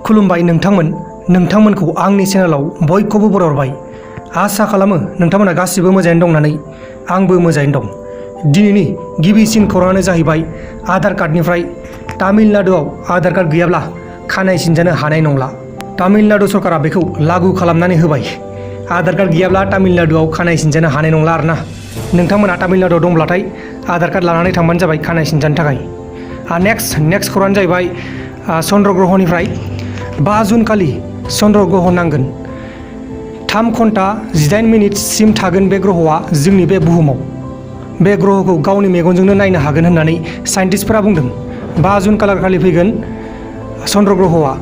खुलुमबाय नोंथांमोनखौ आंनि चेनेलाव बयखौबो बरायहरबाय। आसा खालामो नोंथांमोना गासिबो मोजाङैनो दं होननानै आंबो मोजाङैनो दं। दिनैनि गिबिसिन खौराङानो जाहैबाय आधार कार्डनिफ्राय तामिलनाडुआव आधार कार्ड गैयाब्ला खानाय सिनजानो हानाय नंला। तामिलनाडु सरकारा बेखौ लागु खालामनानै होबाय। आधार कार्ड गैयाब्ला तामिलनाडुआव खानाय सिनजानो हानाय नंला आरोना। नोंथांमोना तामिलनाडुआव दंब्लाथाय आधार कार्ड लानानै थांबानो जाबाय खानाय सिनजानो थाखाय। नेक्स्ट खौराङानो जाहैबाय चन्द्र ग्रहनिफ्राय 5 जुन खालि चन्द्र ग्रह नांगोन। 3 घन्टा 18 मिनिटसिम थागोन बे ग्रहआ जोंनि बे बुहुमाव। बे ग्रहखौ गावनि मेगनजोंनो नायनो हागोन होननानै साइन्टिस्टफोरा बुंदों। 5 जुन खालि फैगोन चन्द्र ग्रहआ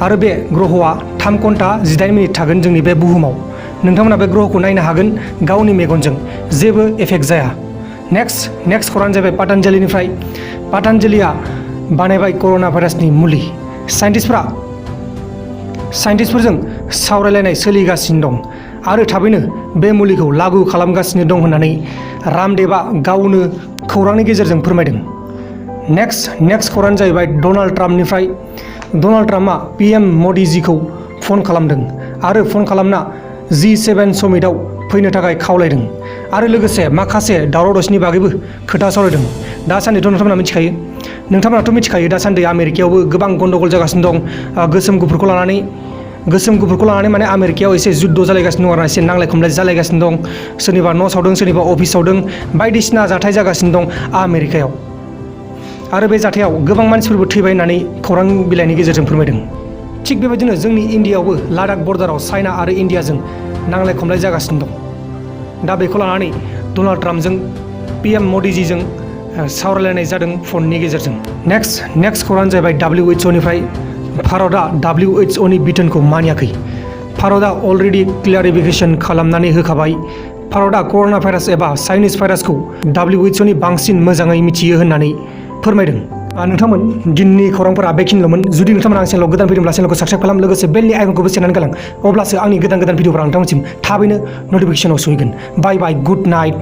आरो बे ग्रहआ 3 घन्टा 18 मिनिट थागोन जोंनि बे बुहुमाव। नोंथांमोना बे ग्रहखौ नायनो हागोन गावनि मेगनजों, जेबो एफेक्ट जाया। नेक्स्ट खौराङानो जाबाय पातान्जलिआ बानायबाय कर'ना भाइरासनि मुलि। साइन्टिस्टफोरजों सावरायलायनाय सोलिगासिनो दं आरो थाबैनो बे मुलिखौ लागु खालामगासिनो दं होननानै रामदेबआ गावनो खौरांनि गेजेरजों फोरमायदों। नेक्स्ट खौराङानो जाहैबाय डनाल्ड ट्राम्पआ PM मदिजीखौ फन खालामदों आरो फन खालामना G7 समिटआव फैनो थाखाय खावलायदों आरो लोगोसे माखासे दावराव दावसिनि बागैबो खोथा सावरायदों। दासान्दिथ' नोंथांमोनाथ' मिथिखायो दासान्दि आमेरिकायावबो गोबां गन्डगल जागासिनो दं। गोसोम गुफुरखौ लानानै माने आमेरिकायाव एसे जुद्ध जालायगासिनो दं आरो एसे नांलाय खमलाय जालायगासिनो दं। सोरनिबा न' सावदों, सोरनिबा अफिस सावदों, बायदिसिना जाथाय जागासिनो दं आमेरिकायाव। आरो बे जाथायाव गोबां मानसिफोरबो थैबाय होननानै खौरां बिलाइनि गेजेरजों फोरमायदों। थिग बेबायदिनो जोंनि इण्डियायावबो लादाख बर्डाराव चाइना आरो इण्डियाजों नांलाय खमलाय जागासिनो दं। दा बेखौ लानानै डनाल्ड ट्राम्पजों PM मदिजीजों सावरायलायनाय जादों फननि गेजेरजों। नेक्स्ट खौराङानो जाहैबाय WHOनिफ्राय भारतआ WHOनि बिथोनखौ मानियाखै। भारतआ अलरेडि क्लियारिफिकेसन खालामनानै होखाबाय। भारतआ कर'ना भाइरास एबा चाइनिज भाइरासखौ WHOनि बांसिन मोजाङै मिथियो होननानै फोरमायदों। नोंथांमोन दिनैनि खौरांफोरा बेखिनिल'मोन। जुदि नोंथांमोना आं चेनेलाव गोदान फैदोंब्ला चेनेलखौ साबस्क्राइब खालाम, लोगोसे बेलनि आइकनखौबो सेरनानै गालां। अब्लासो आंनि गोदान भिडिअफोरा नोंथांमोनसिम थाबैनो नटिफिकेसनाव सहैगोन। बाय गुड नाइट।